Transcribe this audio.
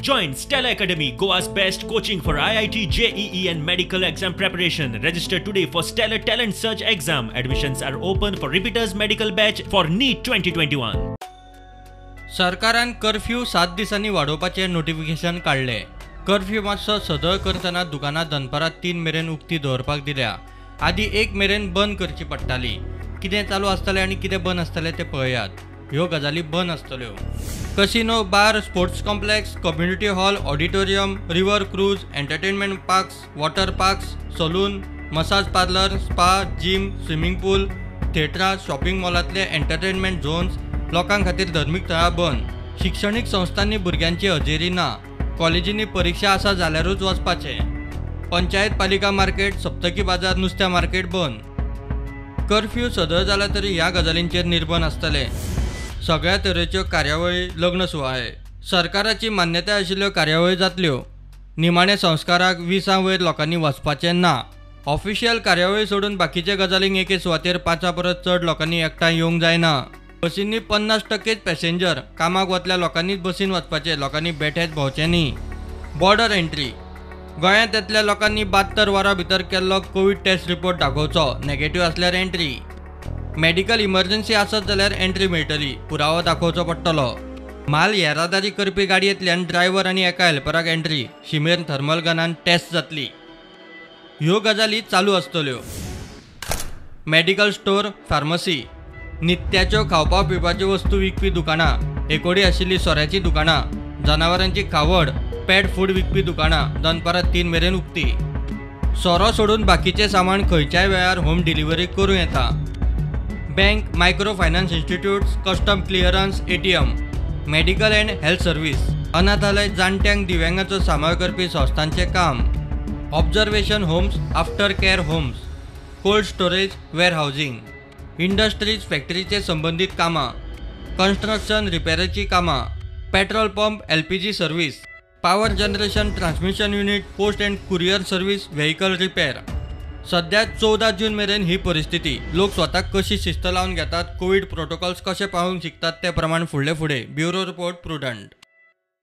Join Stellar Academy, Goa's best coaching for IIT, JEE and medical exam preparation. Register today for Stellar Talent Search exam. Admissions are open for repeaters medical batch for NEET 2021. सरकारान curfew 7 दिसांनी वाडोवपाचें notification काडलें. Curfew मातसो सदळ करतना दुकानां दनपारां 3 मेरेन उक्ती दवरपाक दिल्या. आदी 1 मेरेन बंद करची पडटाली. कितें चालू आसतलें आनी कितें बंद आसतलें तें पळयात. ह्यो गजाली बंद आसतल्यो. Casino, bar, sports complex, community hall, auditorium, river cruise, entertainment parks, water parks, saloon, massage parlour, spa, gym, swimming pool, थिएटरां, shopping मॉलांतले entertainment zones, लोकां खातीर धर्मीक थळां बंद. शिक्षणीक संस्थांनी भुरग्यांची हजेरी ना. कॉलेजींनी परिक्षा आसा जाल्यारूच वचपाचें. पंचायत पालिका मार्केट, सप्तकी बाजार, नुस्त्या मार्केट बंद. कर्फ्यू सदळ जाला तरी ह्या गजालींचेर निर्बंध आसतले. सगळ्या तरेच्यो कार्यावळी, लग्न सुवाळे, सरकाराची मान्यताय आशिल्ल्यो कार्यावळी जातल्यो. निमाणे संस्काराक 20 वयर लोकांनी वचपाचें ना. ऑफिशियल कार्यावळी सोडून बाकीच्या गजालींक एके सुवातेर 5 परस चड लोकांनी एकठांय येवंक जायना. बसींनी 50% पॅसेंजर, कामाक वतल्या लोकांनीच बसीन वचपाचें, लोकांनी बेठेच भोंवचें न्ही. बॉर्डर एंट्री, गोंयांत येतल्या लोकांनी 72 वरां भितर केल्लो कोवीड टेस्ट रिपोर्ट दाखोवचो. नेगेटिव्ह आसल्यार एंट्री. मेडिकल इमर्जन्सी आसत जाल्यार एंट्री मेळटली, पुरावो दाखोवचो पडटलो. माल येरादारी करपी गाडयेंतल्यान ड्रायव्हर आनी एका हेल्पराक एंट्री. शिमेर थर्मल गनान टेस्ट जातली. ह्यो गजाली चालू आसतल्यो. मेडिकल स्टोर, फार्मसी, नित्याच्यो खावपा पिवपाच्यो वस्तू विकपी दुकानां, एकोडी आशिल्ली सोऱ्याचीं दुकानां, जनावरांची खावड, पेट फूड विकपी दुकानां दनपारां 3 मेरेन उक्ती. सोरो सोडून बाकीचें सामान खंयच्याय वेळार होम डिलिव्हरी करूं येता. Bank, micro finance institutes, custom clearance, ATM, medical and health service, अनाथालय, जाणट्यांक दिव्यांगांचो सांबाळ करपी संस्थांचें काम, observation homes, after care homes, cold storage, warehousing, industries, फॅक्टरीचे संबंदीत कामां, कन्स्ट्रक्शन रिपेराचीं कामां, petrol pump, LPG service, power generation, transmission unit, post and courier service, vehicle repair. सध्या 14 जून मेरेन ही परिस्थिती. लोक स्वताक कशी शिस्त लावन घेतात, कोवीड प्रोटोकॉल्स कशे पाळूंक शिकतात ते प्रमाण फुडले फुडें. Bureau report, Prudent.